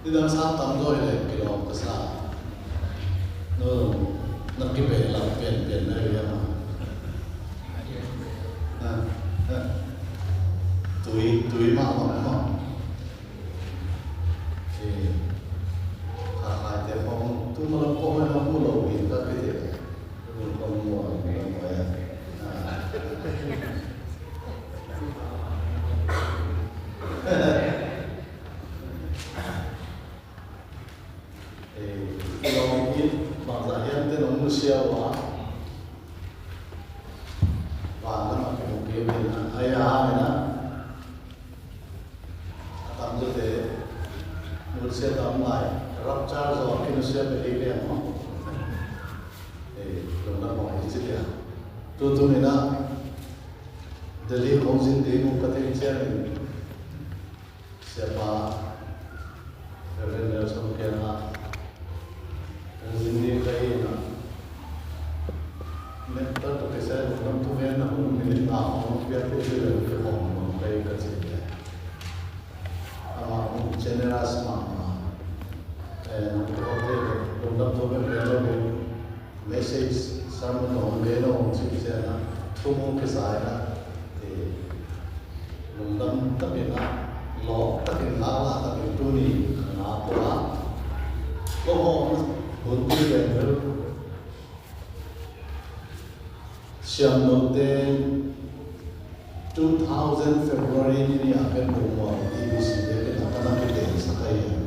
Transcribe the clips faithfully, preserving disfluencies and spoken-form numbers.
Nidang sa tam zaw hi leh kilawm ka sa. No, na kibeh lam pianpian na hi a. Ha, ha. Tui, tui mahmah mah. Eh, kha khai te khong tu malam khong na mu lo in ka kite. Mun khong mu a, mun khong mu a. Ah. Eh, lawm it bangzah hiam te nong nusia uh a. Van lam a kimu kei uh in a, a ya hang in a. A tam zaw te nusia tam lai, rapture zaw a kinusia pe hi kei a maw. Eh, lungdam mawh hi ci dia. Tutung in a Delhi hong zin ding uh ka theih ciangin, Siapa Reverend Nelson kiangah hong zin ding ka hi in a, nektar tawh kisai lungdam thugen na hun minute nga hong piak uh hi leh kihong hong ka hi ka ci leh, amah hong generous mahmah. Eh, nang kihong thei leh lungdam thugen piak lo ding. Message, sermon hong gen hong cih ciangin a, thu mu kisa in a, eh, lungdam takin a, lawp takin, ngaklah takin tuni ka ngak uh a. Ka hawm hun ti pen bel, siamnote two thousand February ni ni a pen Bungmual T B C te pen a ka na kitensak ahi a.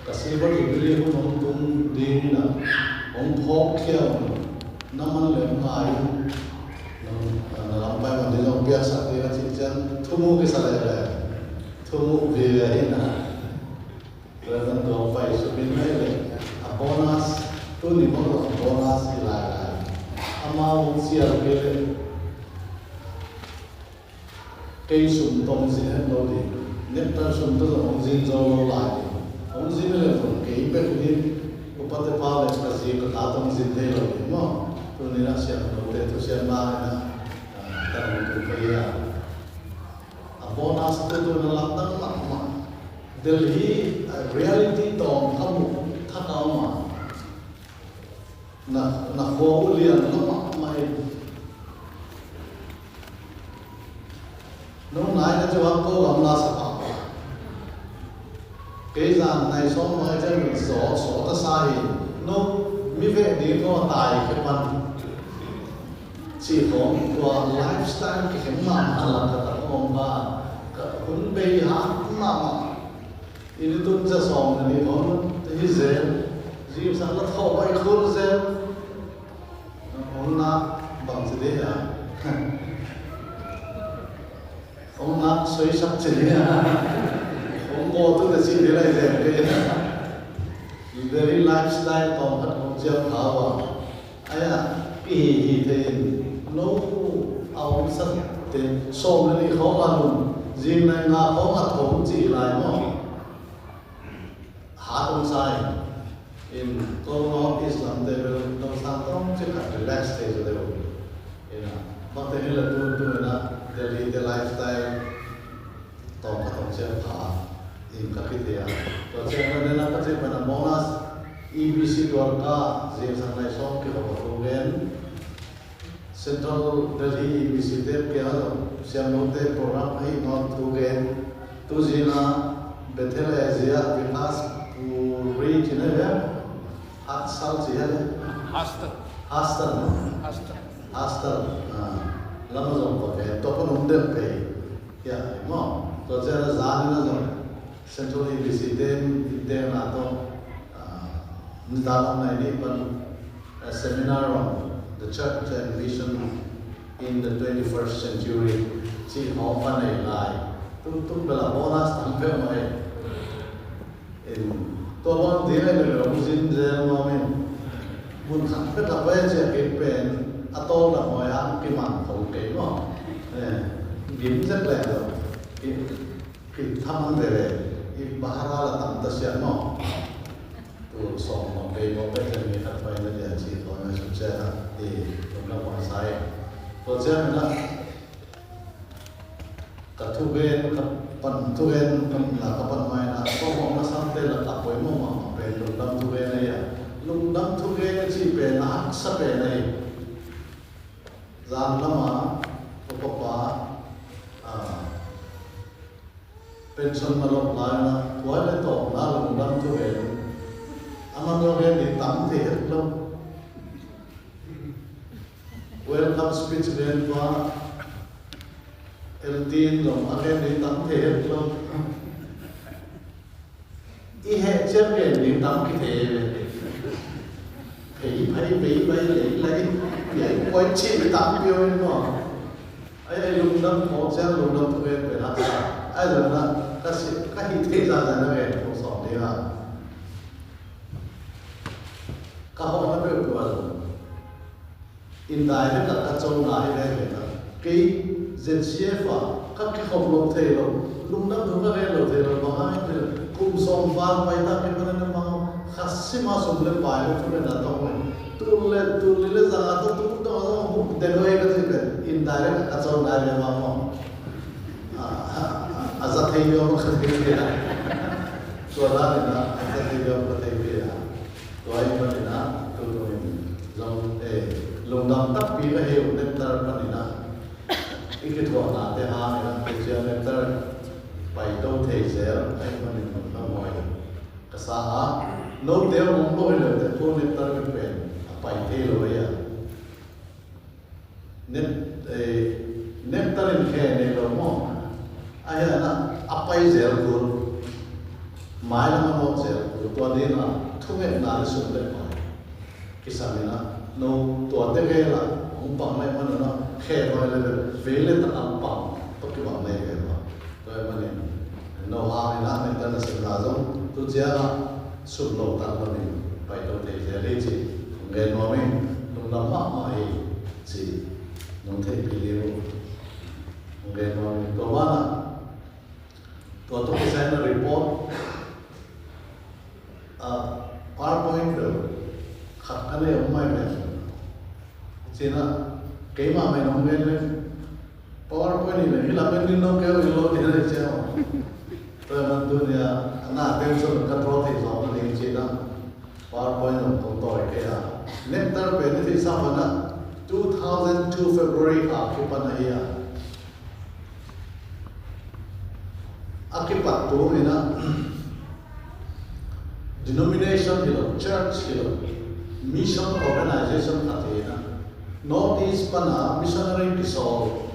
Ka Silver Jubilee hun hong tung ding in a, hong phawk khia un, na man leh ngai un, na, na lampai man ding hong piaksak ding a cih ciang, thu mu kisa leh leh, thu mu vive in a. Tua zan tua pai suk in mai leh, a bonus, tuni bang a bonus hi lai lai. Amau hong sial kei leh, kei sum tawh hong zin het lo ding. Nektar sum tawh zong hong zin zo lo lai ding. Hong zin leh zong kei bek hi, upate pa leh ka zi ka ta tawh hong zin thei lo ding maw. Tuni in a siamnote thusiam na in a, ah, ka hong tung kei a. A bonus tu tu na lamdang mahmah. Delhi, a, reality tawm ka mu thak a om a. Na, na khua uh lian lo mahmah in. Nong nai na ci bang ko lam la sa pah pah. Kei zan nai sawm nai ciang min sawt, sawt a sa hi. No, mi veh ding ko tai khe pan. Ci khawng tua lifestyle kikhen mahmah lam ka tak om ba. Ka hun bei hat mahmah. Inn i tun cia sawm le nih khawng hi zel. Zingsang la thawh bai khur zel. Hong nak bang ci ding a. Hong nak soisak ci ding a. Hong bawl tu te ci ding lai zel ding a. Very lifestyle tawm khat hong ciam kha uh a. Aia, i hi hi thei in, no, a omsak te, sawm le nih khawng a nun, zing nai nga khawng a thawm ci lai maw. Hat hong sa in, in, ko North East lam te bel, no sang tawng ci khat relax thei zaw deuh. In a, bang te hi la tu, tu in a, Delhi te lifestyle, tawm khat tawm ciang pha in ka kithei a. Tua ciang a nena ka cih pen a bonus, E B C Dwarka, zingsang nai sawm kihop a thu gen. Central Delhi E B C te pia lo, siamnote program ahi nawn thu gen. Tu zing a Bethel Asia Vikas Puri cih na bia. Hatsal cih a le. Hostel. Hostel. Hostel. Hostel. Ah, lam a zong pa gen. Tua pa nung den pei. Ya, maw, tua ciang a zan in a zong Central E B C te, te na tawh, ah, nitak lam nai nih pan, ah, seminar on the church and mission in the twenty-first century cih hong pan nei lai. Tung tung bel a bonus tam peuhmah hi. In, tua bang ding ahi leh hong zin zel nuam in. Mun khat peuh khat peuh ciah kei pen a tawl dak hoi hang kiman khol kei maw. Eh, gim zek leh lo. I, i thamang veve. I bahara la tam ta sian maw. Tu sawm maw kei maw peuh ciah mi khat pai na dia ci khol na suk ciah na. I, tum na khol sai. Tua ciah na. Ka thugen, ka pan thugen, ka, ka pan mai na, ka hong na sam te la Lungdam thugen i cih pen a haksa pen ahi. Zan lama upa pa, ah, pension na lok lai na, tua le tawpna lungdam thugen. Amah zong gen ding tam thei het lo. Welcome speech gen tua, L T in zong a gen ding tam thei het lo. I heh ciang gen ding tam kithei ve. Phei phei vei vai lei lai. Yai koi cih tam pio in maw. Ai, ai lungdam khawng ciang lungdam thugen pen haksa. Ai zong na ka si, ka hih theih zah zah na gen khawng sawm ding a. Ka hawh na peuh tua zong. Indirect a ka co nai veve na. Kei Z C F a ka kikhop lo thei lo, lungdam thu ka gen lo thei lo, bang hang hiam cih leh kum sawm val pai ta kei pan na mang kha sim a sum le pai le thu le na tawng le. Tul le, tul li le zang a tawh tul tawh a tawh huk den lo e ka cih pen. Indirect a ka co nai ve mah maw. A, a, a, a za thei lo mah ka thei ve a. Tua dan in a, a za thei lo mah ka thei ve a. Tua ahih manin ah, tu tungin zong, eh, lungdam takpi ka hi uh, Nectar panin ah. I kithuahnate hangin ah, tu ciang Nectar paito thei zel ahih manin lungdam huai ka sa a. Note a om lo hi leh, tu Nectar pen a pai thei lo hi a. Net, eh, Nectar in khe nei lo maw? Ahi a na, a pai zel kul. Mailam a nawt zel kul. Tua ding a, thungetna le sum le pai kisam in a, no tua te gel a hong pang leh man a na, khe pai le bel, vei le tak a pang, tua kibang leh gel a. Tua ahih manin, no hang in ah Nectar na simna zong, tu ciang ah sum lo tak lo in paito thei zel hi ci, hong gen nuam ing, lungdam mahmah hi ci, nong theihpih ding uh. Hong gen nuam ing, tua banah, tua tawh kisai na report, ah, PowerPoint bel khat ka nei om mai ve. Ci-in ah, keimah mah in hong gen leh, PowerPoint in hih lam en ding lo kei uh in lo ding a ci a. Tua ahih manin tuni-a, a na attention ka draw thei zawk nading ci-in ah, PowerPoint zong kong tawi kei a. Nectar pen i theihsa pan ah, two thousand two February kha kipan ahi a. A kipat tung in ah, denomination hi lo, church hi lo, mission organization khat hi in ah, North East pan a missionary kisawl,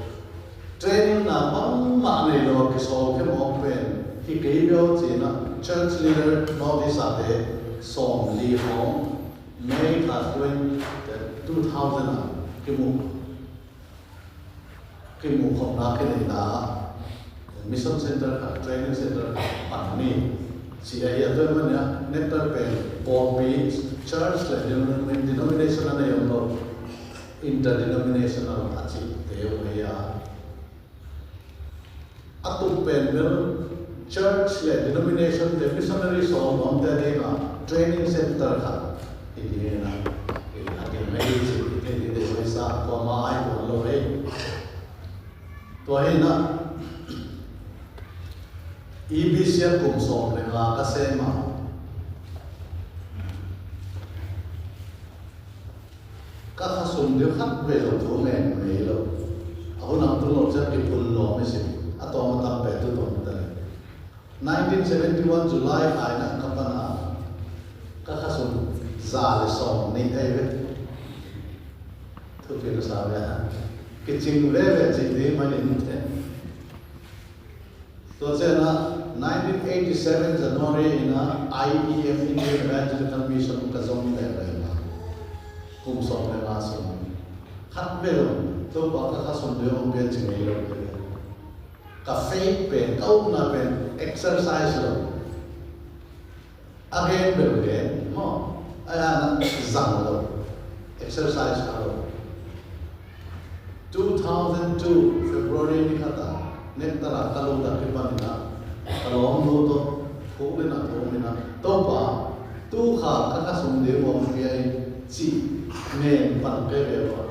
training na bangmah nei lo kisawl khempeuh pen hi kei ve aw ci-in ah, church leader North East a te sawmli khawng May kha twenty, two thousand a kimu. Kimuhkhopna kineihna ah mission center khat, training center khat pan ni. Ci ahi a, tua ahih manin ah Nectar pen pawlpi, church le denomin-, denomination a nei om lo, interdenominational a cihte uh ahi a. A tuk pen bel church le denomination te, missionary sawlnuamte a ding a training center khat hi ding hi in ah, a ding ahi ci, hi ding hi, huaisa kuamah ai tuan lo hi. Tua hi in ah, E B C a kum sawm le nga ka sem a, ka khasum ding khat vei zong thu ngen ngei lo. A hun a tung lo ciang kiphun nuam i si. A tawm a tam pen tu tawm ta le. Nineteen seventy-one July kha in ah ka pan a, ka khasum za le sawmnih ahi ve. Thupi ka sa ve a. Kicing veve cih ding mah in te. Tua ciang a, nineteen eighty-seven January in a, I E M, Indian Evangelical Mission ka zong leh leh a, kum sawm le nga sung. Khat vei lo, Topa ka khasum ding hong pia ci ngei lo. Ka faith pen, ka upna pen exercise lo. A gen bel gen, maw? A na zang lo, exercise kha lo. Two thousand two February ni khat a, Nectar a ka lut a kipan in a, ka lawmnu tawh thuk in a, thuk in a, Topa, tu kha ka khasum ding hong pia in, ci ngen pan kei ve lo.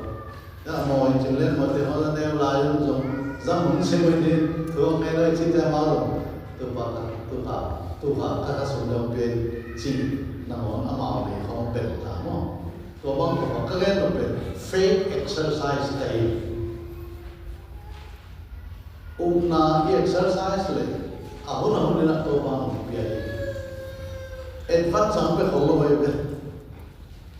Ya, maw in cin len maw te maw la neu lai un zong, zang hong sim un ni, thu hong ngen lai ci te maw zong, tu pa ka, tu pa, tu Tua kha ka sung deuh pen cih nangawn amau lei khawng bel ta maw? Tua bang tua ka gen lo pen faith exercise ka hi. Upna i exercise le a hun a hun in a Topa hong pia hi. Advance ang pe khol lo hi ve.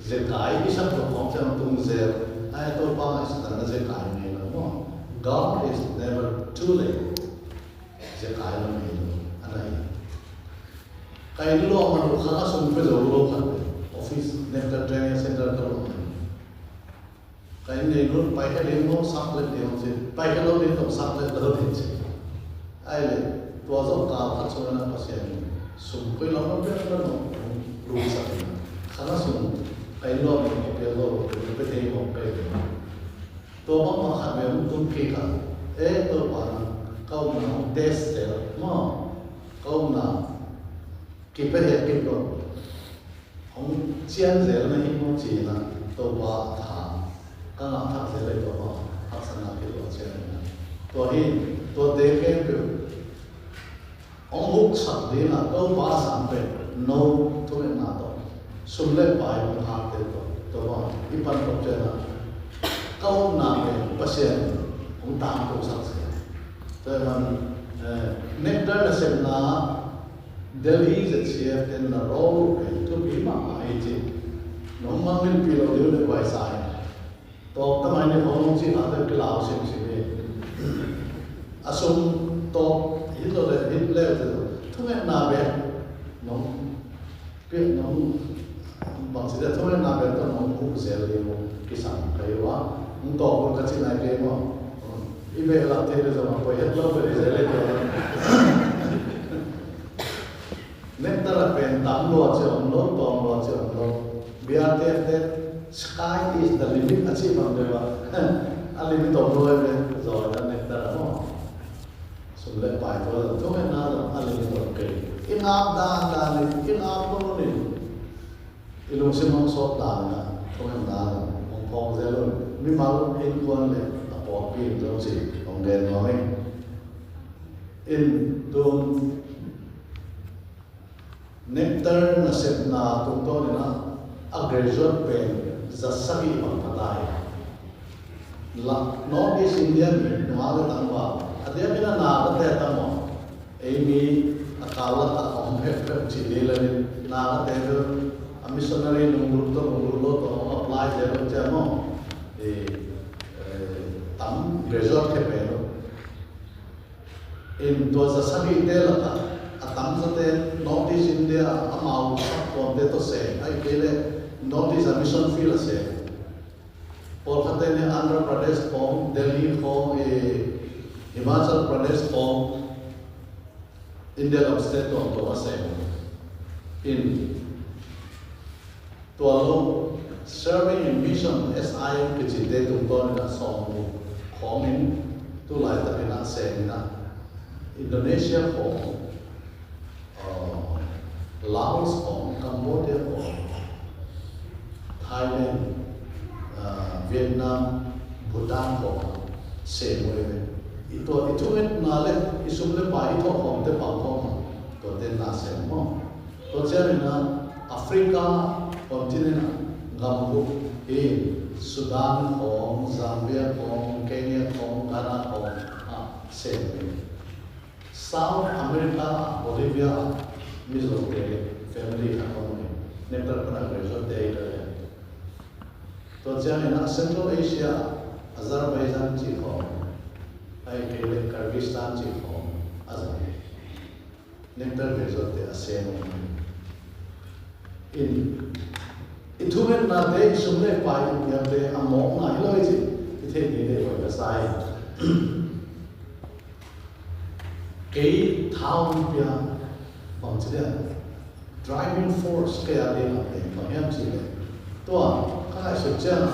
Zekai i sak lo khawng ciang tung zel. Ai Topa ngaihsutna zekai ngei lo maw? God is never too late. Zekai lo ngei lo. A na hi. Ka inn luah man uh kha ka sung pia zo lo khat. Office, Nectar Training Center ka luah man. Ka inn nei lut pai kha ding maw, sak let ding maw ci. Pai kha lo ding tawh sak let lo ding ci. Ai le, tua zawh kal khat sung na Pasian sum koi lo na pia lo na. Lu sak na. Kha na sung ka inn luah man uh pia lo, pia thei maw, pia thei maw. Tua bangmah khat ve hong tung kik a, e, Topa na, ka upna hong test zel maw, ka upna kipia hek kik lo, hong cian zel na hi maw ci-in a, Topa a tha, ka ngah thak zel e Topa, haksatna kituak cian in a. Tua hi, tuate khempeuh hong huksak ding a Topa sang pen no thungetna tawh, sum le pai hong hakte tawh, tua bang i pan tawh ciangin a ka upna pen Pasian hong tangkosak zel. Tua ahih man, eh, Nectar nasepna Delhi Z C F ten na role pen thupi mahmah hi ci. Nong mangngilhpih lo ding uh le huai sa hi. Tawp tamai ni hong ci kha te kilau simsim hi. A sum tawp hi lo le, hi le te lo. Thungetna bek nong piak nong bang ci te thungetna bek tawh nong huh zel ding uh kisam ka hi uh a. Nong tawp un ka ci nai kei maw. I behlap thei le zong a poi het lo bek zel le te. Nectar a pen tam lua ci om lo, tawm lua ci om lo. B R T F te, sky is the limit a ci bang deuh a. A limit om lo ve, zaw na Nectar a maw. Sum le pai tua zong, thungetna zong a limit om kei. I ngap dan dan in, i ngap lo ni. I lungsim hong sawt dan in a, thungetna zong hong phawk zel un. Mimal innkuan le a pawlpi in zong ci, hong gen nuam ing. In tung Nectar nasepna tungtawn in a, a graduate pen za sagih bang pha ta hi. La, North East India mi nungak le tangval a diakin a na ka te ta maw? Ei mi a kal lakah a om phepphep cih leh la in na ka te bel a missionary nunglut tawh nunglut lo tawh hong apply zel lo ciang maw? Eh, eh, tam graduate khe pen lo. In tua za sagihte lakah a tamzate North East India ah amau saptuamte tawh sem, ahih kei leh North East a mission field ah sem. Pawlkhatte nih Andhra Pradesh khawng, Delhi khawng, eh, Himachal Pradesh khawng, India gam state tuamtuam ah sem. In tua lo, Serving in Mission, S I M kicite tungtawn in a sawm uh khawng in tu laitakin a sem in a, Indonesia khawng, uh, Laos khawng, Cambodia khawng, Thailand, uh, Vietnam, Bhutan khawng sem uh hi ve. I tua i thungetna le i sum le pai i thawh khawmte pang khawm a, tuate na sem maw? Tua ciangin a Africa continent ah gam guk hi, Sudan khawng, Zambia khawng, Kenya khawng, Ghana khawng ah sem hi. South America ah Bolivia ah Mizote family khat khawng hi. Nectar pana graduate te hi ka le. Tua ciangin a Central Asia ah Azerbaijan cih khawng, ahih kei leh Kyrgyzstan cih khawng a zang hi. Nectar graduate te a sem uh hi. In, i thungetnate, i sum le pai i piakte a mawkna hi lo hi cih i theih ding deih huai ka sa hi. Kei tha hong pia bang ci leh driving force kei a ding a pen bang hiam cih leh tua ka ngaihsut ciang a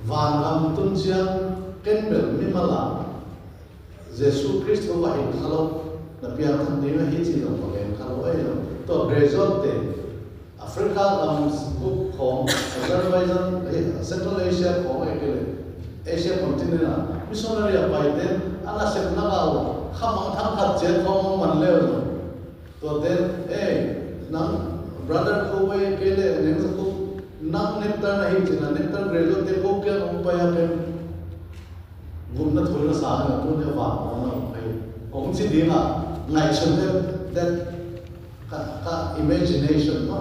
vangam tun ciang ken bel mimal a Jesu Khrist thu va hilh kha lo, na piangthak ding ahi cih zong va gen kha lo ahi zong. Tua graduate te, Africa gam guk khawng, Azerbaijan, eh, Central Asia khawng, eh, kei le Asia continent ah missionary a paite, a nasepna gah uh kha mangthang khat ciat khawng hong man le uh zong. Tuate, eh, nang brother ko ve kei le neng za ko, nang nectar na hi cina, nectar graduate te ko kiang hong pai a pen gupna thulna sa na tu ne vang hong na hong pai. Hong ci ding a, ngaihsun te, that ka, ka imagination no.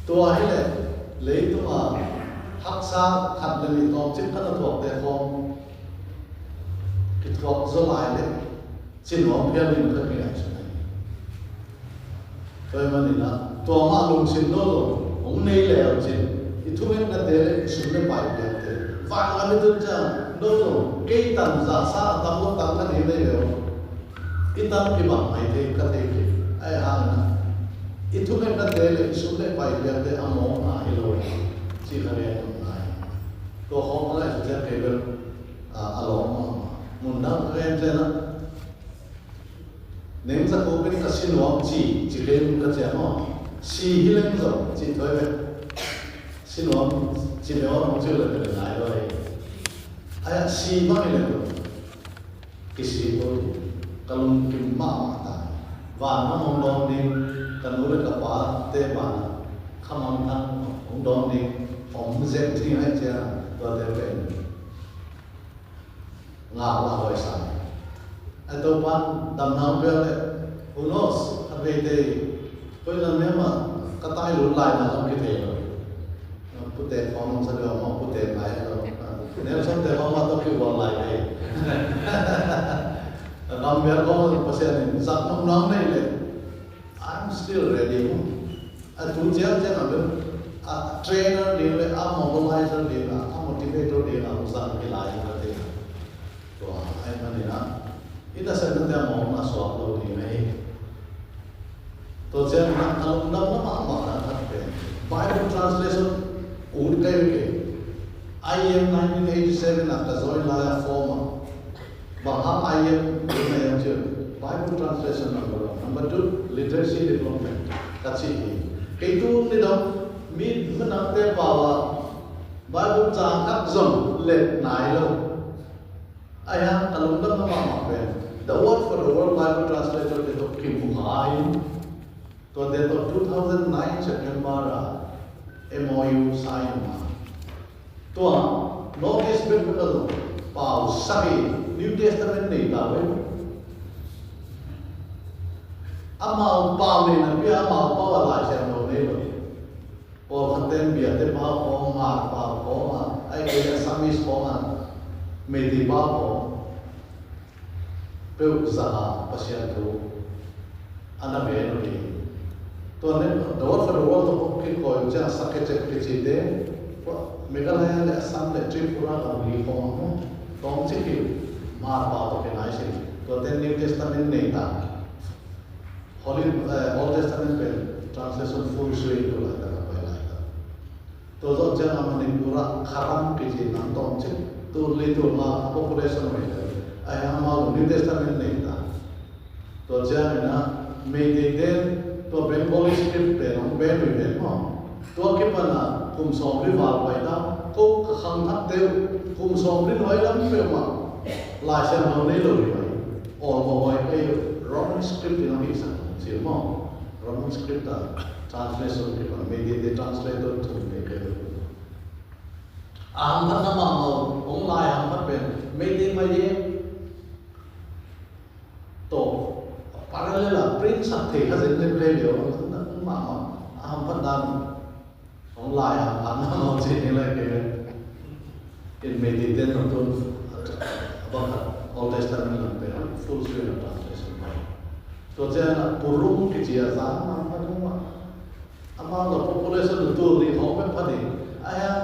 Tua hi le, leitung a haksa khat le nih tawm cik khat na thuak te khawng kithuak zaw lai le, ci nuam phial ding ka kingaihsun ahi. Tua ahih manin ah, tua mah lungsim no lo, hong nei le uh cin, i thungetnate le i sum le pai piakte, van lam i tun ciang, no lo, kei tan za sa a tam lo tam ka nei le uh. I tan kibang mai thei ka thei kei. Ahi hangin ah, i thungetnate le i sum le pai piakte a mawkna hi lo, ci ka gen ngai. Tua khawng ka ngaihsut ciang kei bel, a, a lawm mahmah. Mun dang ka gen ciang ah, neng za ko pen ka si nuam ci, ci kei mun ka ciang aw. Si hi leng zong ci thoi ve. Si nuam ci leng aw nong ci uh le ka le ngai lo hi. Ahi a si bang hi leng zong kisi ko hi. Ka lungkim mahmah ta. Van hong hong dawng ding, ka nu le ka pate van khamang thang hong dawng ding om zek ding ahi ciang tuate pen ngak la hoih sa. A Topa'n damna hong pia le, who knows, khat vei te, koi lam hiam ah ka tai lut lai na lam kithei lo. Pute khawng sa deuh mah pute ngai lo. Nelson te khawng mah tawh kivuan lai kei. Lam biak khawng Pasian in zat nong nong nei le. I'm still ready. A tu ciang ciang a bel, a trainer ding le, a mobilizer ding, a motivator ding, a hong zang kilai ding a te. Tua ahih manin ah, i nasepnate a mawkna suak lo ding ahi. Tua ciang a, a lungdamna mahmah na khat pen Bible translation ut kei ve kei. I M nineteen eighty-seven a ka join lai a form a. Bang hang I M ut na hiam cih leh Bible translation number one. Number two, literacy development. Ka ci hi. Kei tu ni dong, mi, minamte pau a Bible cang khat zong let nai lo. Ahi hang ka lungdamna mahmah pen The Word for the World Bible Translator te tawh kimu kha in, tuate tawh two thousand nine September a M O U sign a. Tua North East bek bek a zong pau sak hi. New Testament nei ta ve. Amau pau nei napi a, amau pau a Lai Siangtho nei lo. Pawlkhat ten Biate pau khawng, Hmar pau khawng a, ahih kei leh Assamese khawng a, Meitei pau khawng peuh zang a Pasian thu a na gen uh hi. Tua nen, The Word for the World tawh kikawi uh ciang Sakecek kicite, Meghalaya le Assam le Tripura gam li khawng a mu, tawmcik hi. Hmar pau tawh kinai sin. Tuate New Testament nei ta. Holy, eh, Old Testament pen translation full swing tu laitak a pai laitak. Tua zawh ciang a Manipur ah Kharam kici nam tawmcik, tul li tul nga a population hoih lel. Ahi hang amau New Testament nei ta. Tua ciangin ah Meitei ten tua Bengali script pen hong ban uh hi ve maw. Tua kipan a kum sawmli val pai ta, ko ka khangthakte uh kum sawmli nuai lam peuhmah Lai Siangtho nei lo hi mai. Awl mawh huai kei uh, Roman script in hong hihsak ci uh maw. Roman script a translation kipan, Meitei te translator thum nei kei uh. A hamphatna mahmah uh, hong lai hamphat pen Meitei mai e. Tawh, a parallel a print sak thei kha zen zen pen lio, a hamphatna mahmah, a hamphat dan, hong lai a hamphatna mahmah ci ni lai kei. In Meitei ten nong tun, a bang khat Old Testament lam pen full swing a translation pai. Tua ciang a Purum kici a zan mahmah, mahmah. Amau la population tul nih khawng pek pha ding. Ahi a,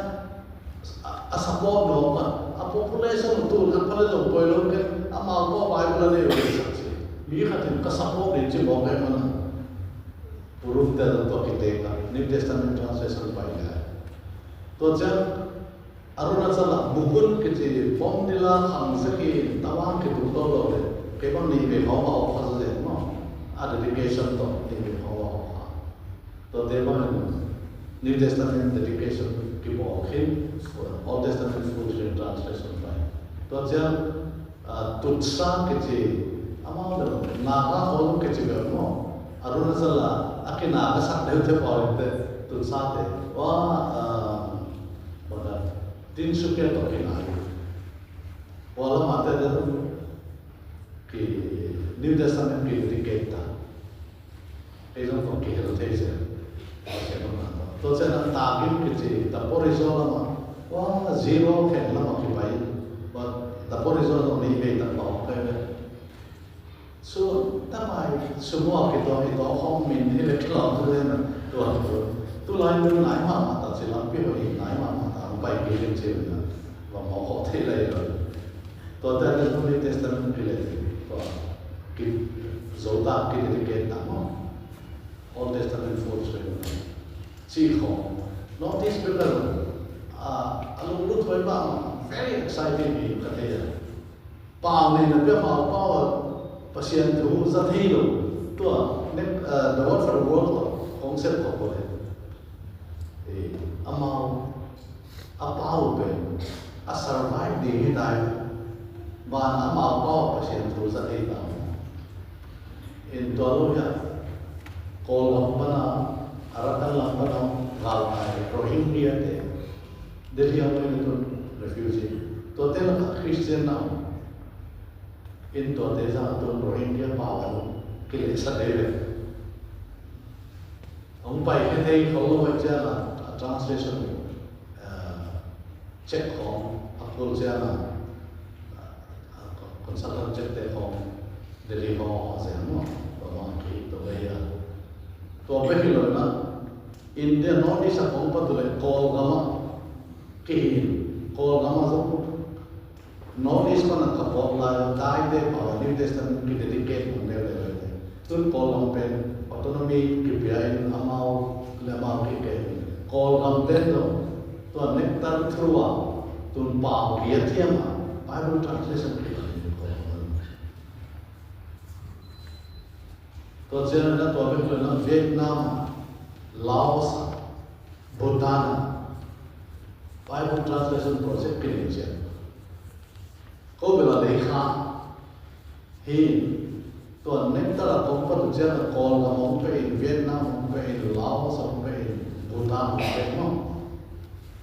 a support nuam khat. A population tul khat pha le zong poi lo ken. Amau tawh Bible a nei uh sak ci. Mi khat in ka support ding ci mawk ahih manin. Purum te zong tua kitek a. New Testament translation pai le. Tua ciang Arunachal ah Mugun kici Bawmdila khang zekin tawang kituk to lo le, kei bang nih vei khawng a awk kha zen maw. A dedication tawh nih vei khawng a awk kha. Tuate bangin New Testament dedication kibawl khin, Old Testament full screen translation pai. Tua ciang, ah, Tutsa kici Amau le lo, Naga khawng kici bel maw. Arunachal a, a kina ka sak deuh te pawl in te, tun sa te. Wa, ah, wa ka, Tinsukia tawh kina hi. Wa lamah te te, ki, New Testament ki dedicate ta. Kei zong kong kihel thei zen. Tua ciang a Takim kici, Daporizo lamah, wa, zero kheng lamah kipai. Wa, Daporizo zong nih vei tak pawh kai ve. Su, tamai, sumo a kituak i tuak khawng min hi leh kilawm tu zen a, tua tu. Tulai tu nai mahmah ta ci, lampi hoih hi nai mahmah ta, hong pai kei leng ci zen a. Wa mawk khawh thei lai lo. Tua te a te New Testament ki leh, tua, ki, zo ta, ki dedicate ta maw. Old Testament full story. Ci khawng. Notice bek a lo. A, a lunglut huai bang. Very exciting hi ka thei a. Pau nei na pia mau pau a. Pasian thu za thei lo. Tua, nek, uh, The Word for the World tua. Kong sep khawh ko le. Eh, amau. A pau pen a survive ding hi tai. Ban amau pau Pasian thu za thei ta. In tua lo hiah Kawlgam pana, Arakan lam pana, Galtai, Rohingya te, Delhi a mai na tun refugee. Tuate lakah Christian na om. In tuate zah tun Rohingya pau a kilehsa te ve. Hong pai khe thei khol lo vai ciang a, a translation, eh, check khawng a kul ciang a, a, a consultant check te khawng Delhi khawng a hong zeng maw, tua bang ki tua bai a. Tua bek hi lo na, India North East a khawng pat uh leh Kawlgam ah kihin, Kawlgam ah zong North East pan a ka pawk lai, Taite pau New Testament ki dedicate mun leuleu lai te. Tun Kawlgam pen autonomy kipia in amau le amau kikei. Kawlgam ten zong tua nectar through a tun pau bia thiam a Bible translation ki Kawlgam. Tua ciang na tua bek le na Vietnam, Laos, Bhutan, Bible translation project ki nei ciang. Ko bel a lei kha hi. Tua nectar a kong pat uh ciang a Kawlgam hong pe in, Vietnam hong pe in, Laos hong pe in, Bhutan hong pe in maw.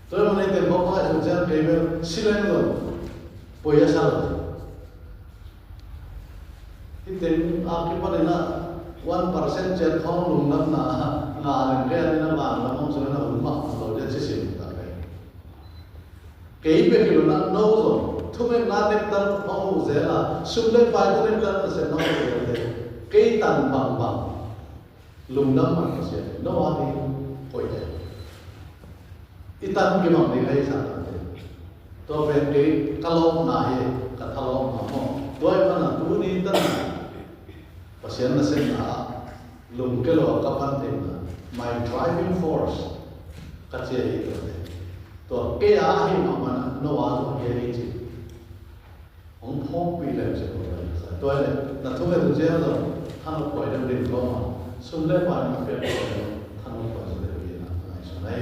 Tua hi man ei teng hong pai uh ciang kei bel si leng lo, poi a sa lo. Hih teng a kipanin ah one percent ciat khawng lungdamna ngah leng kei a ding a van lam hong sung in a hun mah lo ding a ci sin ta kei. Kei bek hi lo na, no zong thungetna nectar hong uh zel a, sum le pai tawh nectar na sem na hong uh zel te. Kei tan bangbang lungdam man Pasian, no a ding koih te. I tan kibang ding ahi sa ta te. Tua pen kei ka lawpna hi, ka thalawpna maw. Tua ahih manin tuni tan Pasian nasemna ah lungkia lo a ka pan theihna, my driving force ka ci ahi tua te. Tua kei a ahih mah manin no a zong hi ahi ci. Hong phawkpih leng ci ko lai sa. Tua hi leh na thunget uh ciang zong thanop huai deuh ding kawm a, sum le pai na piak kawm a, thanop huai zaw deuh ding a ngaihsun hi.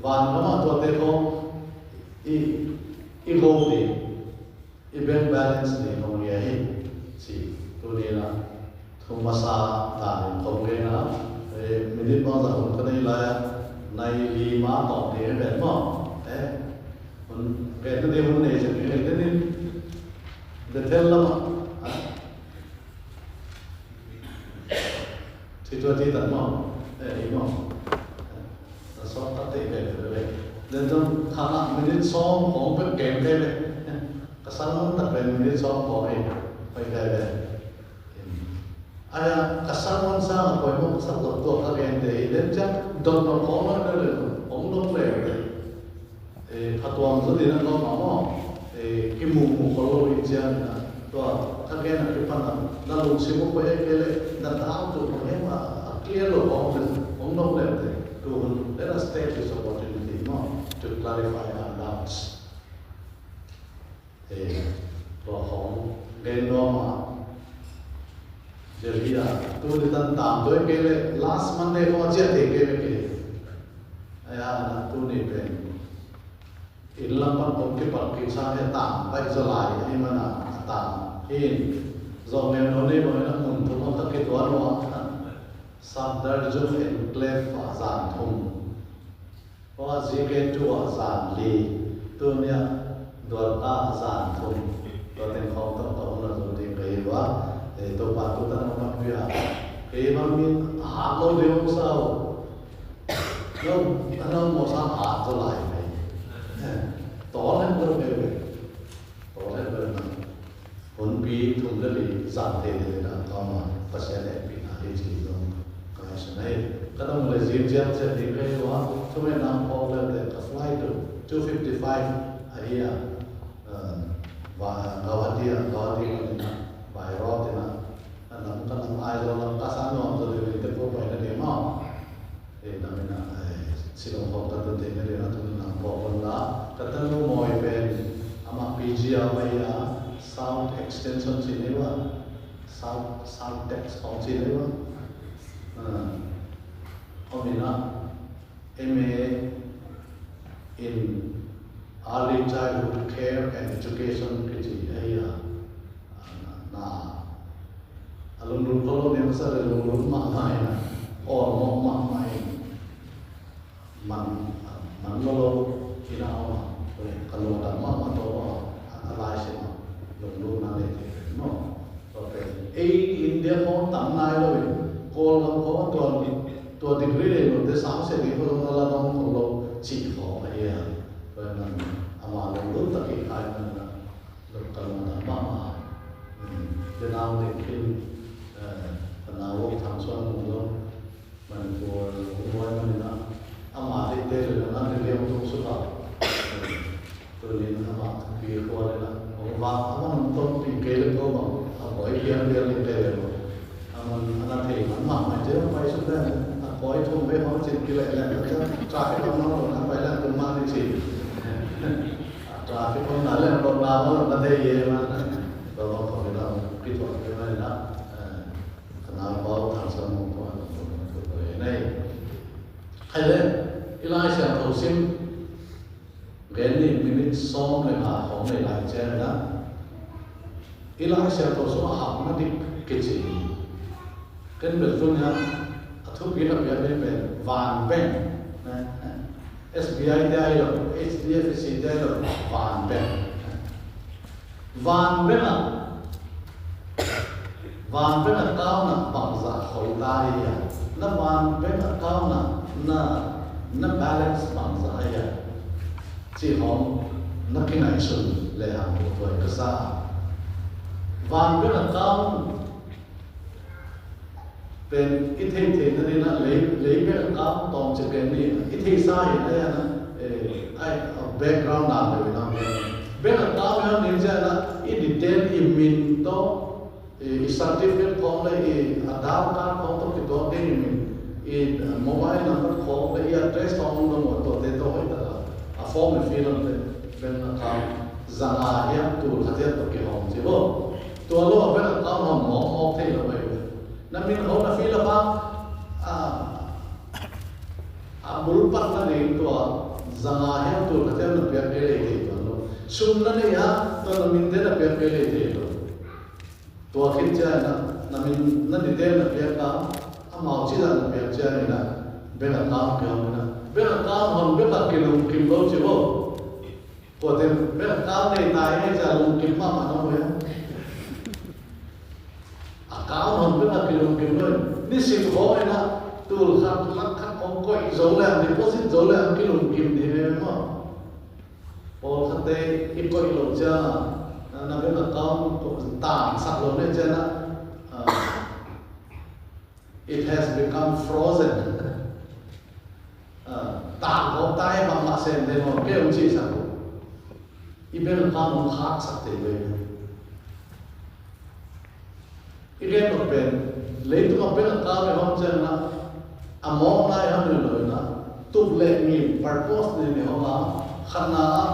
Van gam ah tuate khawng i, i go ding, i bank balance ding hong hi hi ci. Tuni in ah thu masa dan in kong gen a, eh, minute bangzah hun ka nei lai a, nai li ma tawng ding hi ven maw. Eh, hun, gen nading hun nei zen ding hi te ni. Bethel lamah, ah, thi tua thi tan maw. Eh, hi maw. Eh, na sawt tak te i ven ven ven. Len zong kha ngah minute sawm khawng pek gen te ve. Eh, ka sang tak pen minute sawm khawng hi. Hoi te ve. Ahi a, ka sermon sang a poimawh ka sak loh tua ka gente hi. Len ciang dot nop khawng lo le le hong dot le le. Eh, phatuam zaw ding a ngawm a maw. Eh, kimuhmuh khol lo hi ciangin a, tua ka gen a kipan a, na lungsim uh koi a kei leh na doubt uh bang hiam a, a clear lo khawng le hong dot le le. Tu hun, let us take this opportunity maw, to clarify our doubts. Eh, tua khawng gen nuam a, Delhi a, tuni tan tam tuai kei leh last Monday khawng a ciah thei kei bek hi. Ahi a, na tuni pen inn lam pan kong kipat kik sang hi a, tam baih zaw lai ahih manin a, a tam hi in. Zong ngen lo ni bang in a mun thum a ka kituan uh a, Safdarjung Enclave ah zan thum. Tua zike tu ah zan li, tuni a Dwarka ah zan thum. Tua teng khawng tawh ka um lo zo ding ka hi uh a, eh, Topa tu tan hong panpih a, kei bang mi a hat lo ding hong sa uh. No, a no mawh sa hat zaw lai mai. Eh, tawl hen lo ve ve. Tawl hen lo na. Hunpi thum le li zang thei le na ka ma Pasian hehpihna hi ci zong ka ngaihsun hi. Ka dong le zing ciang ciang ding ka hi uh a, thungetna phawk le te ka flight uh two fifty-five ahi a, uh, Guwahati a, Guwahati panin a, by road in a, a lam ka lam Aizawl lam ka sa nuam zaw ding te ko pai na ding maw. Eh, na min a, eh, Shillong khawng ka tun theihna ding a tun nang khawng hong la, ka tanu mawi pen amah P G a om ahi a, South Extension ci ni uh a, South, South Tex khawng ci ni uh a. Ah, om in a, M A in Early Childhood Care and Education kici ahi a, na, a lunglut khollo ding sa le lunglut mahmah in a, awlmawh mahmah in, man, man lolo in a om a, ka lungdam mahmah tawh a, a lai sim a, lunglutna nei thei pen maw. Tua pen ei India khawng tam nai lo in, Kawlgam khawng a tua, tua degree nei lo te sang sia ding khawng a la dong khawng lo cih khawng ahi a. Tua in ama lunglut tak kei khai man a. Ka lungdam mahmah. Denau ding khin, eh, ka nau Thang Suan Mung zong Manipur hong huai manin a, ama deihte le nang an ding liang tung suk a. Tunin ama thupi khua le na hong vak, ama nung tawngpi kei le ko bang a buai piang piang ding kei le ko. Aman ana thei man mahmah cia pai suk dan a koi thum ve hong cin kileh leh ka cia traffic hong nong lo na pai leh tung mah ni ci. Traffic hong na leh lo na ma lo na thei ye ma. Lo ma ko na ki tuan ve ma na. Ka na bau thang sa mo ko na ko ko nei. Khai le i lai sia ko sim. Gen ni minute sawm le nga khawng nei lai ciang na. I Lai Siangtho sung a hauhna dik kici hi. Ken bel tuni a thupi na piak ding pen van beng, S B I te ahi lo, H D F C te ahi lo, van beng. Van beng a Van beng a kauna bangzah khoi ta hi a, na van beng a kauna na, na balance bangzah hi a, cih hong na kingaihsun le hang tua ka sa. Van beng a kaun pen i thei theihna ding a lei, lei beng a kaun tawm ci pen ni i theisa hi a, eh, ai, background na le na beng a kaun hi a ding ciang a i detail i min tawh I, i certificate khawng le i Aadhaar card khawng tawh kituak ding i min, i, uh, mobile number khawng le i address khawng dong uh a, tuate tawh hoih taka a form i fill on te bank account zanga hiam tul khat hiam tawh kihawm ci bo. Tua lo a bank account hawm mawkmawk thei lo mai ve. Na min khawng na fill up a, a, a bulpatna ding tua zanga hiam tul khat hiam na piak kei lei thei tuan lo. Sum na neih a, tua na minte na piak kei lei thei lo. Tua khit ciangin ah, na min, na detail na piak a, amau cih dan na piak ciangin ah, bank account kihong in ah, bank account hon bek a kilungkim lo ci bo. Tua teng bank account nei ta hi ci a lungkim mahmah na mu hi a. Account hon bek a kilungkim lo hi. Nisim khawng in ah, tul khat, lakh khat khawng koih zo leng, deposit zo leng kilungkim ding hi maw. Pawlkhatte i koih loh ciangin, na, na bank account tangsak lo na hih ciangin, ah, it has become frozen. Ah, tangkawp ta hi mahmah sem thei maw, kei hong cihsak uh. I bank account hong khaksak thei lo hi. I gen nop pen, leitung a bank account i hong ciangin ah, a mawkna i hong nei lo in ah, tup le ngim purpose nei ni hong a, khatna ah,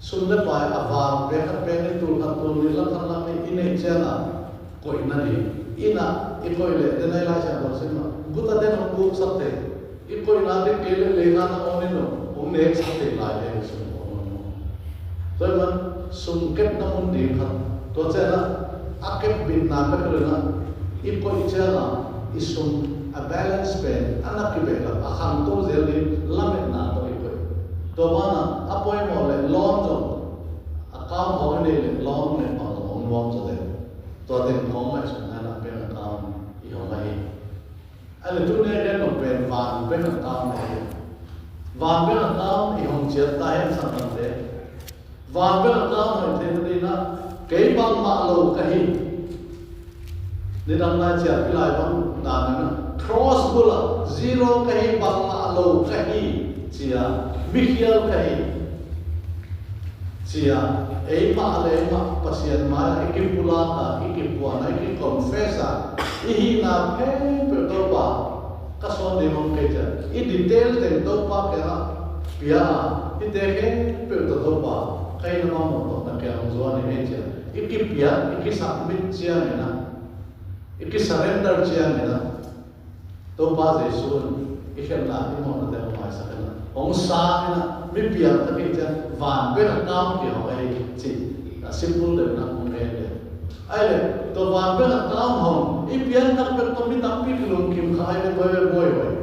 sum le pai a val, pek khat pek nih, tul khat tul nih, lakh khat lakh nih i neih ciangin ah, koihna ding. Inn ah i koih leh, den a i Lai Siangtho sim ah, guta den hong buksak thei. I koihna ding kei leh leikha na on in lo, hong neksak thei lai ding sum hong on lo. Tua ahih man sum kepna mun ding khat. Tua ciangin ah, A kepbitna bek hi lo in ah, i koih ciangin i sum a balance pen a na kibehlap, a khangto zel ding lametna tawh i koih. Tua banah a poimawh leh loan zong, account khawng i neih leh loan neih bang zong hong nuam zaw ding. Tua teng khawng ngaihsutna in ah bank account i hong ahi. A le tuni a gen nop pen van bank account ahi. Van bank account i hong ciat ta hen, sanggamte. Van bank account hoih theihna dingin ah, kei bangmah lo ka hi. Nidang lai ciah pilai bang dan in ah, cross bul ah zero ka hi, bangmah lo ka hi, ci-a, mikhial ka hi, ci-a, eimah le eimah Pasian mai-ah i kipulak a, i kipuan a, i kiconfess a, i hihna khempeuh Topa ka sawt ding om kei, ci-a, i detail teng Topa kiangah pia a, hihte khempeuh tawh Topa, ka hihna bangmah tawh na kiang hong zuan ing ei, ci-a, i kipiak, i kisubmit ciangin ah, i kisurrender ciangin ah, Topa Jesu in i khelhna, i mawhnate hong maisak in ah, hong sang in ah, mi piangthak hi ciang van bank account kihong ahi, ci. A simple deuh in ah hong gen deuh. Ahih leh tua van bank account hong i piangthak bek tawh mi tampi kilungkim kha ahi ve, tua ve buai huai.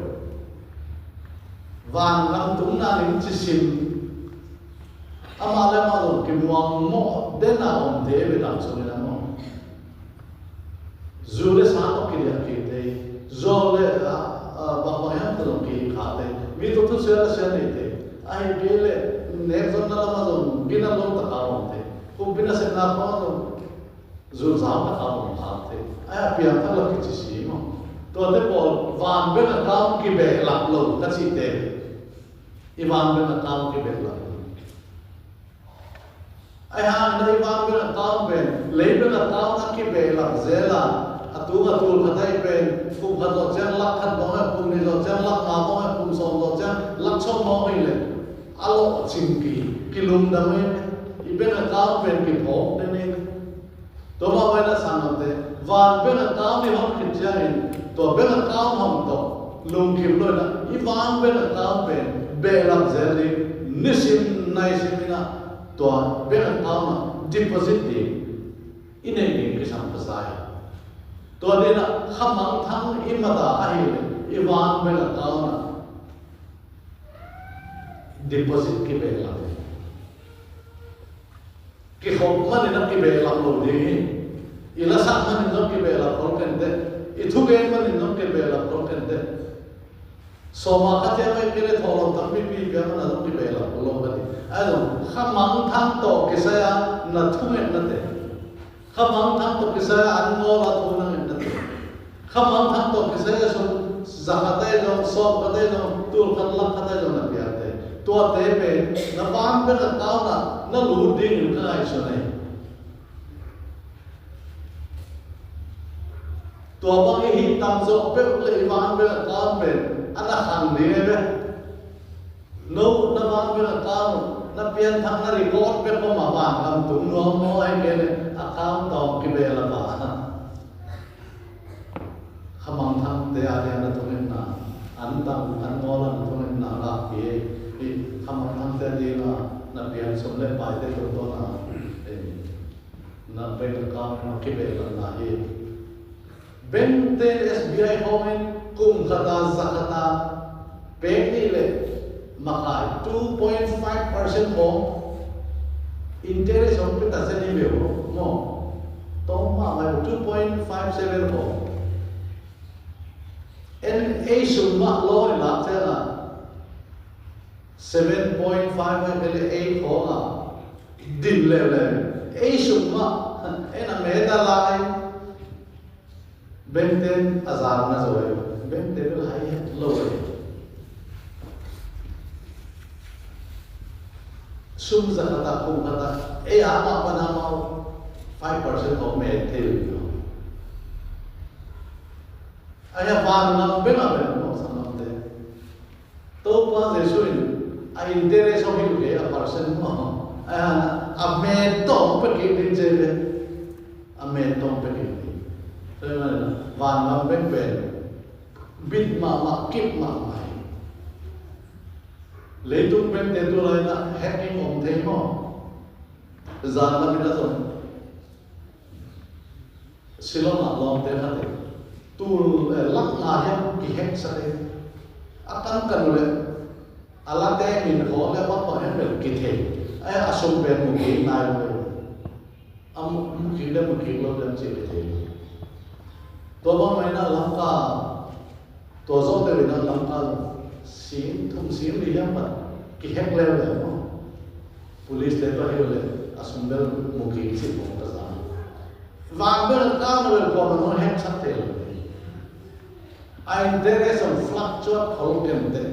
Van gam tung nading cisim, amah le amah zong kimuang mawh den a om thei ve, dam sung in ah maw. Zu le sa tawh kidiah kik thei, zawl le, a, a, bangbang hiam tawh zong kihih kha thei, mi tawh thusia le sia nei thei, ahih kei leh nekzonna lamah zong gina lo taka om thei, kumpi nasepna khawng zong zulzau taka om kha thei, a piangthak lo kici si maw. Tuate pawl van bank account kibehlap lo ka cihte, i van bank account kibehlap lo. Ahi hangin ah i van bank account pen lei bank account a kibehlap zel a, a tung a tul khat ahi pen kum khat zawh ciang lak khat mawng e, kum nih zawh ciang lak nga mawng e, kum sawm zawh ciang lak sawm mawng hi leh a lawhcing kei, kilungdam hi. I bank account pen kiphawk den hi. Tua mah bangin ah sanggamte, van bank account i hon khit ciangin tua bank account hong tawh lungkim lo in ah, i van bank account pen behlap zel ding, nisim naisim in ah tua bank account ah deposit ding, i neih ding kisam ka sa hi. Tua dingin ah khamangthang i mat a, ahih leh i van bank account ah deposit kibehlap. Kikhop manin ah kibehlap lo ding hi. I lasak manin zong kibehlap khol kei inteh. I thugen manin zong kibehlap khol kei inteh. Sawma kha ciang a i kei le thawhlawm tampipi pia manin zong kibehlap khol lo ka ti. Ahi zong khamangthang tawh kisai a na thungetnate, khamangthang tawh kisai a an ngawl a thu na ngetnate, khamangthang tawh kisai a sum za khat ahi zong, sawm khat ahi zong, tul khat lak khat ahi zong na piakte, tuate pen na van bank account ah na lut dingin ka ngaihsun hi. Tua bang i hih tam zawh peuh leh i van bank account pen a na khang ding hi ve. No, na van bank account, na pianthak na record bek om a, van gam tung nuam maw, ahih kei leh account tawm kibehlap a. Khamangthangte a ding a na thungetna, an tang, an ngawl a na thungetna lakpih hi. Khamangthangte a ding a na pian sum le paite tungtawn a, eh, na bank account a kibehlapna hi. Bank te, S B I khawng in kum khat a za khat a pek nih leh makai two point five percent khawng interest hong pia ta zen hi ve aw maw. Tawm mahmah hi, two point five seven khawng. En ei sum mah loan i lak ciangin seven point five ahih kei leh eight khawng a din leuleu. Ei sum mah en a met a lai. Bank ten a zang na zo hi. Bank te bel hai het lo hi. Sum za khat a, kum khat a, ei a mah pan a mah five percent khawng met thei lo hi. Ahi a, van gam bank a bank maw, sanggamte. Topa Jesu in a interest hong hilh kei a, percent maw. Ahi a, a met tawh hong pia kik ding ci hi ve. A met tawh hong pia kik ding. Tua ahih manin a van gam bank pen bit mahmah, kip mahmah hi. Leitung bank te tu lai-in a hacking om thei maw. Zan lam in a zong Shillong ah lawmte khat in tul, eh, lakh nga hiam kiheksak hi. A kankan uh leh a late min khawng leh bangmah hiam bel kithei. A sum pen mu kik nai lo. A mu, mu kik leh mu kik lo leh ci kithei. Tua bangmah in a Lamka, tua zawh deuh in a Lamka sing thum sing li hiam bang kihek leuleu maw. Police te tua hi uh leh a sum bel mu kik cih bang ka za. Van bel a kang bel kuamah in hong heksak thei lo. A interest hong fluctuate khol kenteh.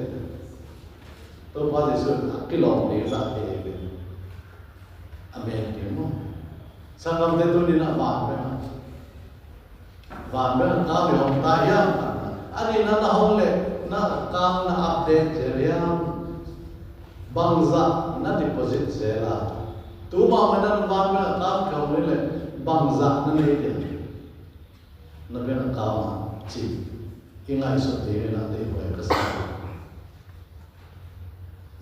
Topa Jesuh in a kilawm ding zah hi hi. Amen. Kei maw? Sanggamte, tuni-in a van bel, van bel a kang i hong ta hiam? A nihna, na hong leh na kang na update zel hiam? Bangzah na deposit zel a? Tu mahmah in van bel a kang kihong leh bangzah na nei diam? Na bel a kang a ci i ngaihsut dingin a deihhuai ka sa.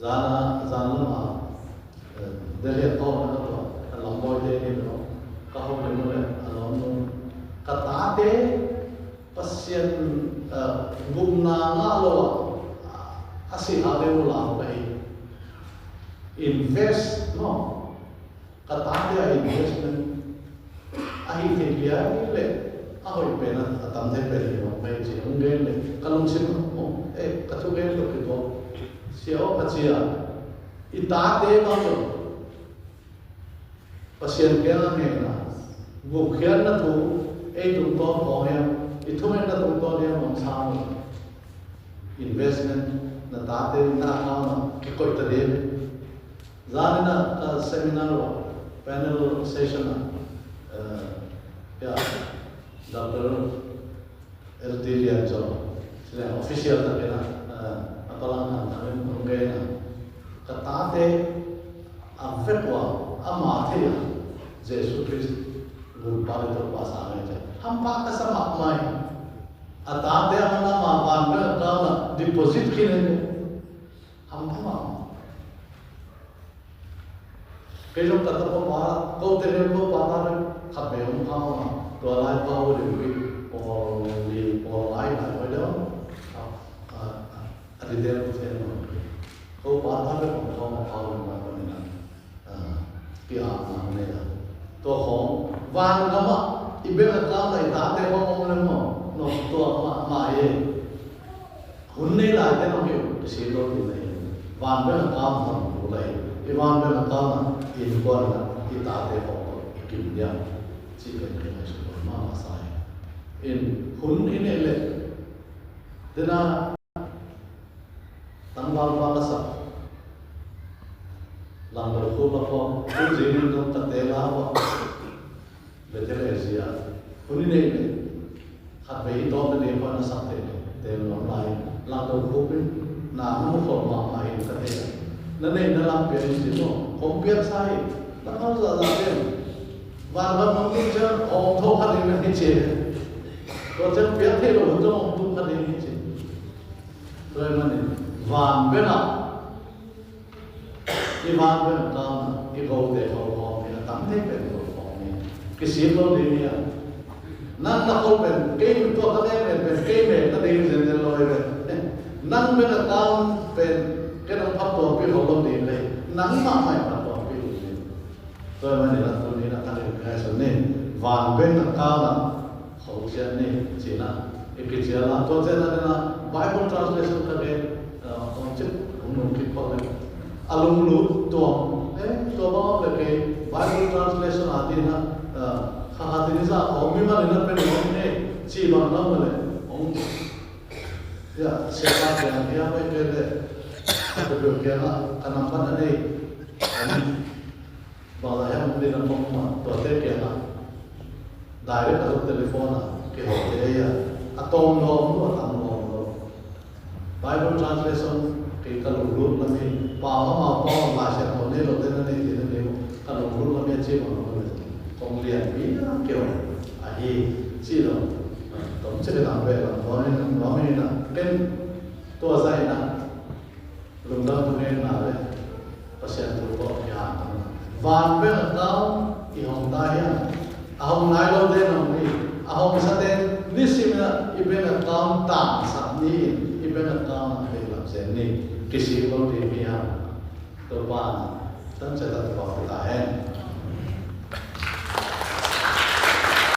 Zan a, zan lam a, eh, Delhi a tawpna ka tuah, a lambawi te ni lo, ka hong lem uh leh a lawmnu, ka tate Pasian, eh, gupna ngah lo a, a si a deuh lau ka hi. Invest, no? Ka tate a investment a hih theih liai leh a hoih pen a, a tam thei pen hi mawk mei ci hong gen leh ka lungsim ah, eh, ka thugen tawh kituak. Sia aw, ka ci a, i tate bang zong Pasian kiang a ngen a, gupkhiatna thu ei tungtawn khawng hiam, i thungetna tungtawn hiam hong sang lo. Investment, na tate na account ah kikoih ta ding. Zan in a, a seminar uh, panel session ah, eh, ya, Doctor L T Lian Zaw, sila official takin a, eh, a palang han takin hong gen a, ka tate a vek uh a, ama thei a, Jesu Khrist gulpa le Topa sa ngei ciang hampha ka sa mahmah hi. A tate a man ama van bel a kang a deposit khin hi. Hampha mahmah. Kei zong ka tapa pa, kote le ko pa ta le khat vei hong pha hong a, tua lai pa uh le ui, pawl li, pawl lai lai oi deuh. A, a, a, a di del ko te no. Ko pa ta le hong pha hong a, pha hong a, ko ni na. A, ki a ma ne da. Tua khong, van gam ah i bel a kang a i tate khong om le maw. No, tua mahmah hi. Hun nei lai te nong hi uh, i sim lo ding lai hi. Van bel a kang a tam lo lai hi. I van bel a kang a innkuan a i tate khong i kim diam. Ci pen pen a i suk mahmah sa hi. In hun i neih leh, dena tangval pa ka sak. Langdor khu ka phuak, tu zing in dong ka te la phuak. Bethel A Z ah. Hun i neih leh, khat vei i tawpna ding pan a sak te, te nuam lai. Langdor khu pen, na mu khol mahmah in ka te. Na neihna lam piak in si maw, kong piak sa hi. Na khol zahzah te. Van lam nong ding ciang, hong tho kha ding na hi ci. Tua ciang piak thei lo hun zong hong tung kha ding hi ci. Tua ahih manin van bel ah, i van bel kang a, i kote khol khawm hi, a tam thei pen khol khawm hi. Kisik lo ding hi a. Nang na khol pen, kei tua ka mek pen, kei mek na ding zenzen lo hi pen. Nang bel a kang pen, kei nang phattuampih khol lo ding hi. Nang mahmah phattuampih ding hi. Tua ahih manin a tuni in a thakin ka ngaihsun ni, van bel a kang a, khol ciat ni, ci-in a, i kicial a, tua ciang a ding a, Bible translation ka gen, eh, kong cik, kong nung kik kong le. A lunglut tuam, eh, tua bang om le kei, Bible translation a ding a, eh, kha kha ding i za kong, mi man in a pen kong ne, ci bang lam le, kong, ya, siapa kiang, ya, pai pen le, ka pen kiang a, ka nambat a nei, Bangzah hiam ding a pom mah, tuate kiangah direct a zong telephone ah kihawh thei a, a tawm lawm lo, a tam lawm lo. Bible translation kei ka lunglut lam hi, pau amau pau, Lai Siangtho nei lote na nei theihna ding uh ka lunglut lam hi a ci bang lo le, kong lianpi a kihawh ahi ci lo. Tom ci ka dang ve lam, tua hi, tua hi na, ken tua zah hi na. Lungdam thungen na le Pasian thu tawh kihanthawn. Van bel a kang i hong ta hiam? A hong nai lote na hong hi. A hong sate, nisim in ah i bank account tangsak ni in, i bank account ah behlap zen ni. Kisik lo ding hi hang. Topa in tangciat a Topa pia ta hen.